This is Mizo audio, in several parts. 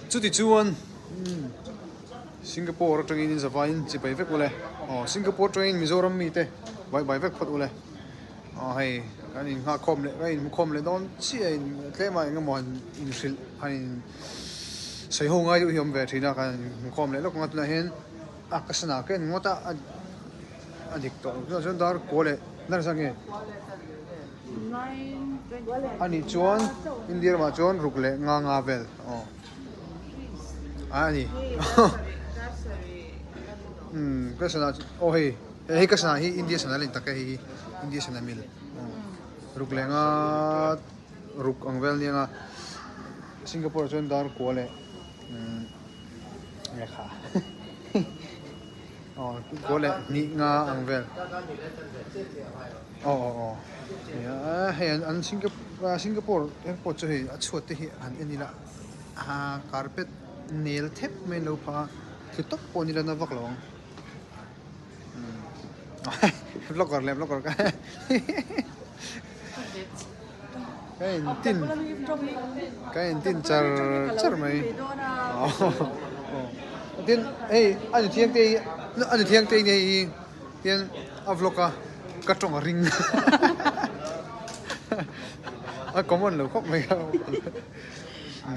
Chuti chuan Singapore atangin in zavaiin chibai vek ule. Aw Singapore atangin Mizoram mite vai bai vek phawt ule. Aw hei kan in nghah khawm leh kan in hmukhawm leh dawn chiah in tlem a engemaw han in hrilh han in sawi ho ngai deuh hi a awm ve thin a kan in hmukhawm leh lawk ang a tunah hian a ka sana ka en ngawt a a dik tawh lo tunah chuan dar kua leh dar zat nge a nih chuan India ramah chuan ruk leh nga nga vel aw a ni umm ka sana aw hei. Hei ka sana hi India sana leh tak e hei hi India sana mil ruk leh nga ruk ang vel nia nga Singapore ah chuan dar kua leh umm lehkha aw kua leh hnih nga ang vel aw aw aw nia hei an Singapore airport chu hei a chhuat te hi han en ila ah carpet nel thep mai an lo phah a thli tawp pawh ni la na vak lo ang. Vlogger leh vlogger ka ka in tin ka in tin char char mai tin hei a ni thiang te hi a ni thiang te hi hei hi hian a vlog a ka tawng a ring a common lo khawp mai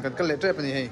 kan kal leh tep a ni hei.